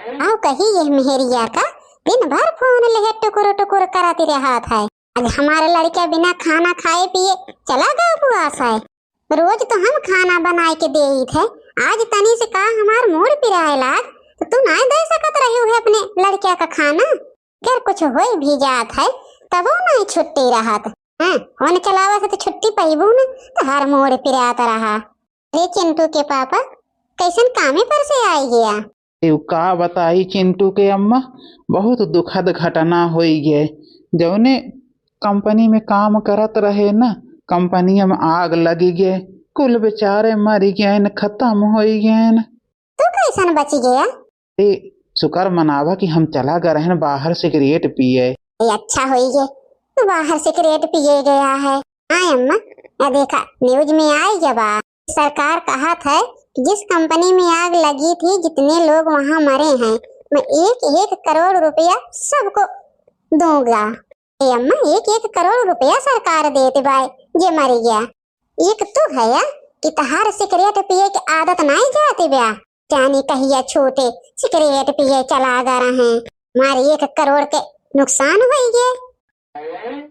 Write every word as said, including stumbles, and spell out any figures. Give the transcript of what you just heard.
अउ कही यह मेहरिया का दिन भर फोन लेहे टुकुर टुकुर करत रहत है। आज हमार लड़का बिना खाना खाए पिए चला गया उपवास है। रोज तो हम खाना बनाए के देइत है, आज तनी से का हमार मूड पिराए लाग, तो तू नाय दे सकत रही है अपने लड़का का खाना? अगर कुछ होई भी जात है, तबो नाय छुट्टी रहत। हाँ, फोन चलावत है तो छुट्टी पइबू न, तो हर मूड पिरात रहा। अरे चिंटू के पापा, कैसन कामे पर से आइ गया? ए, का बताई चिंटू के अम्मा, बहुत दुखद घटना होई गए। जौने कंपनी में काम करत रहे न, कंपनी में आग लगी गए, कुल बेचारे मरी गए न, खत्म होई गए न। तू कैसन बची गया? ए, शुक्र मनावा कि हम चला गए रहन बाहर सिगरेट पिए। ए, अच्छा होई गए, तू बाहर सिगरेट पिए गया है। हाँ अम्मा, या देखा न्यूज में आइ गया बा। सरकार कहत है कि जिस कंपनी में आग लगी थी, जितने लोग वहाँ मरे हैं, मैं एक एक करोड़ रुपया सबको दूंगा। ए अम्मा, एक एक करोड़ रुपया सरकार देत बाय जे मरी गया। एक तो है या कि तहार सिगरेट पिए के आदत नाई जात बा, जाने कहिया छूटे सिगरेट पिए चला गा रहे, मारे एक करोड़ के नुकसान होई गए।